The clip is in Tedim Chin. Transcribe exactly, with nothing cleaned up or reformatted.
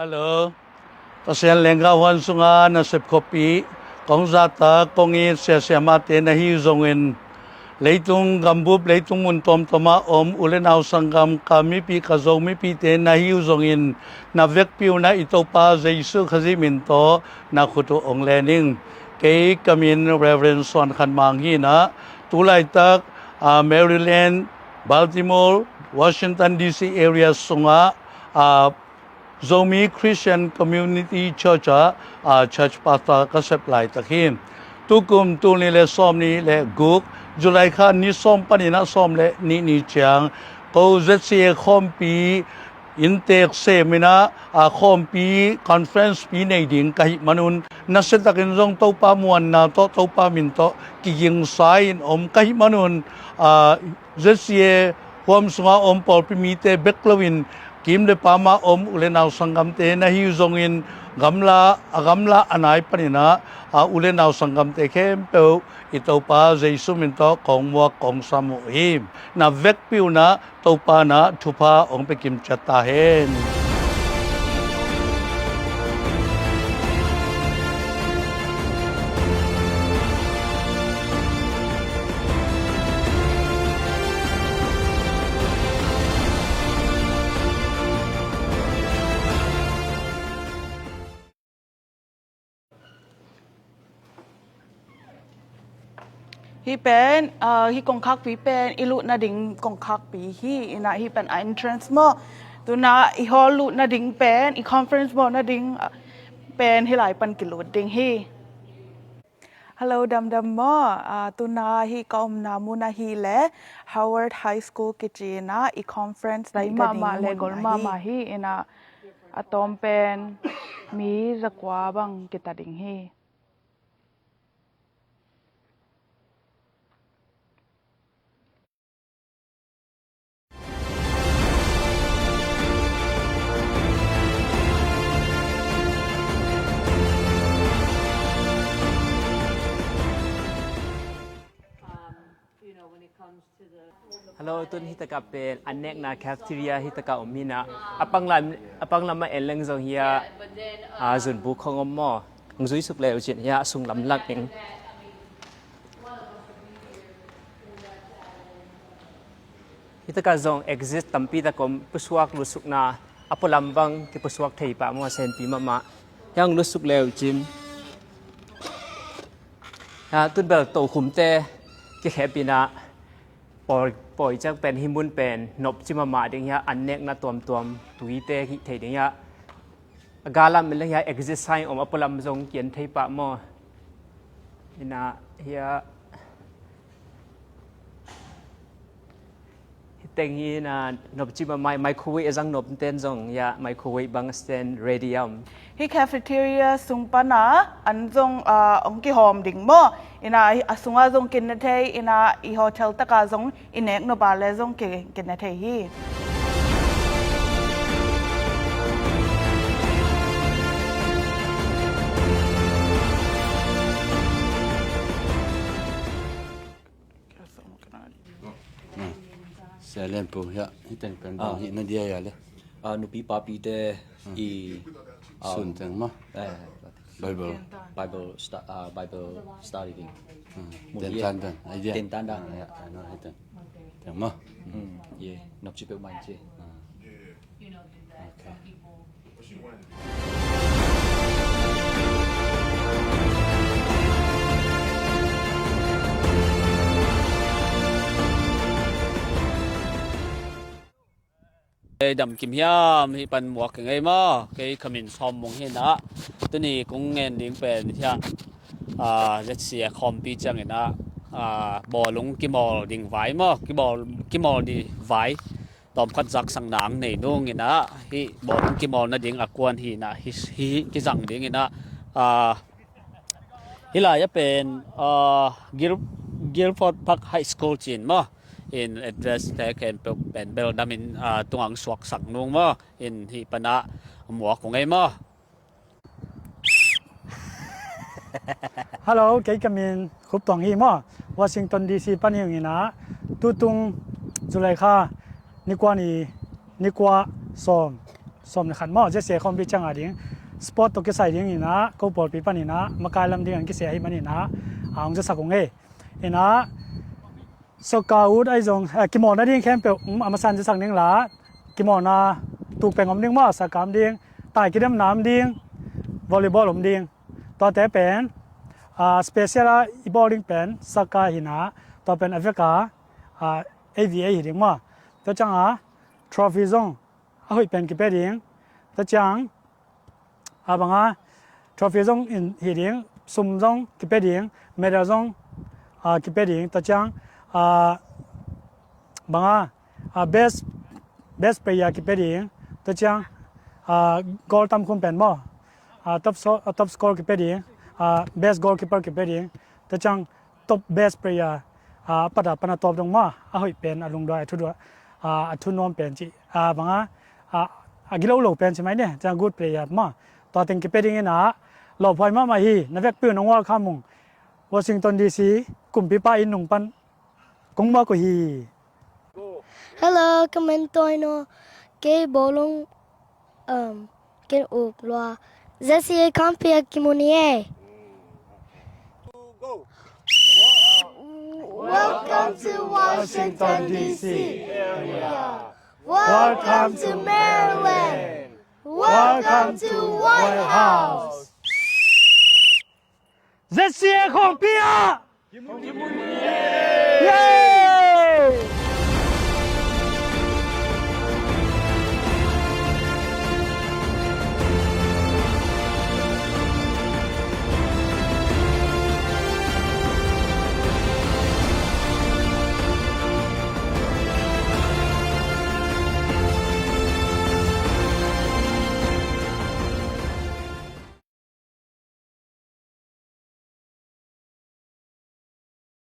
Hello. Pasian lenggah huan sunga nasep khuapi, kong zahtak, kong it siasiamahte na hi uh zongin, leitung gambup, leitung mun tuamtuamah om u le nau sanggam, ka mipi, ka Zo mipite na hi uh zongin, na vekpi un ah i Topa Jesu Khazih min tawh na khut uh hong len ing. Kei ka min Reverend Suan Khan Mang hi in ah, tu laitak, ah, Maryland, Baltimore, Washington D C area sungah, ah, Zomi Christian Community Church ah, ah, church pastor ka sep laitak hi. Tukum tul nih le sawm nih le guk, July kha ni sawm panin ah sawm le nih ni ciang, ko Z C A khawmpi inntek sem in ah, ah, khawmpi conference pi nei ding ka hih manun, nasiatakin zong Topa muanna tawh, Topa min tawh kigingsa in om ka hih manun, ah, Z C A huam sunga om pawlpi mite bek loin, kim le pam ah om u le nau sanggamte na hi uh zongin, gamla, a gamla a nai panin ah, a u le nau sanggamte khempeuh i Topa Jesu min tawh kong muak kong sam uh hi. Na vekpi un ah Topa in ah thupha hong pia kim ciat ta hen. Hih pen, ah, hih kongkhakpi pen i luh nading kongkhakpi hi in ah, hih pen a entrance maw. Tu in ah i hall luh nading pen, i conference bawl nading, ah, pen hih lai pan kilut ding hi. Hello, damdam maw. Ah, tu in ah hih ka omna mun ahih leh Howard High School kici in ah, i conference ding mahmah le gol mahmah hi in ah, a tawm pen mi zakua bang kita ding hi. Hello, tun hi takah pen an nekna cafeteria hi takah om hi in ah, a panglam, a panglam ah en leng zong hi a, a zunbu khong om maw. Hong zui suk le uh cin hi a, a sunglam lak ing. Hi takah zong exit tampi tak om, pusuak lutsukna, a pualam bang kipusuak thei pah maw, a senpi mahmah. Hi a hong lutsuk le uh cin. Hi a tun bel tokhumte kikhep in ah, pawi, pawi ciang pen hih mun pen nopci mahmah ding hi a, an nekna tuamtuam tuite hih thei ding hi a. A galam in leng hi a exit sign om, a pualam zong kian thei pah maw. In ah hi a, hih teng hi in ah nopci mahmah, microwave a zang nopten zong hi a, microwave bang stand ready a om. Hih cafeteria sung pan ah an zong, ah, hong kihawm ding maw. In ah a sungah zong kina thei, in ah i hotel takah zong i nek nop a le zong ki, kina thei hi. Sia Lian Pu, hi a, hih teng pen bang hih na dia hi a le. Ah, nupi papite i, ah, sun teng maw. Eh, Bible. Bible stu-, ah, Bible study ding. Hmm. Mun ten ye. Tan dan, idea. Ten tan dan. Ah, ya, I know, hih teng. Teng maw. Hmm, ye, nopci peuhmah in ci. Ah. Okay. Ei, dam kim hiam, hih pan muak keng ei maw. Kei ka min Sawm Mung hi in ah, tuni kong ngen ding pen hi a, ah, Z C A khawmpi ciangin ah, ah, bawlung kimawl ding vai maw, kimawl, kimawl ding vai tawmkhat zaksak nang nei nung in ah, hih bawlung kimawl nading a kuan hi in ah, hih, hih kizang ding in ah, ah, hih lai ah pen, ah, Guil-, Guilford Park High School ci-in maw, in address te khempeuh pen bel dam in, ah, tung ah hong suaksak nung maw, in hih pan ah muak kong ei maw. Hello, kei ka min Khup Tuang hi maw. Washington D C pan hi ung in ah, tutung July kha ni kua ni, ni kua, sawm, sawm le khat maw, Z C A khawmpi ciang a ding sport tawh kisai ding in ah, ko pawlpi pan in ah makai lam ding an kisia ahih man in ah, a hong zasak ung ei. In ah, soccer ut ahi zong, eh, kimawlna ding khempeuh, um, a masa in zasak ning la, kimawlna tuk peng om ding maw, soccer om ding, tai kidemna om ding, volleyball om ding. Tuate pen, ah, special a i bawl ding pen soccer hi in ah, tua pen a vek a, ah, A V A hi ding maw. Tua ciang a trophy zong a hoih pen kipia ding. Tua ciang, a bang a, trophy zong in hi ding, sum zong kipia ding, medal zong, ah, kipia ding. Tua ciang, ah, bang a, ah, best, best player kipia ding. Tua ciang, ah, goal tam khum pen maw, ah, top so-, ah, top score kipia ding, ah, best goalkeeper kipia ding. Tua ciang top best player, ah, a pat a pan a tawp dong maw, a hoih pen, a lungduai, a thuduai, ah, a thunuam pen cih, ah, bang a, ah, a gilo lo pen ci mai ni, ciang good player maw. Tua teng kipia ding in ah, lawphuai mahmah hi, na vekpi un hong welcome ung. Washington D C kumpipa inn nung pan kong muak uh hi. Hello, ka min Toino. Kei bawlung, um, ken uk lua. Z C A khawmpi ah kimu ni ei. Welcome to Washington D C area. Welcome to Maryland. Welcome to White House. Z C A khawmpi ah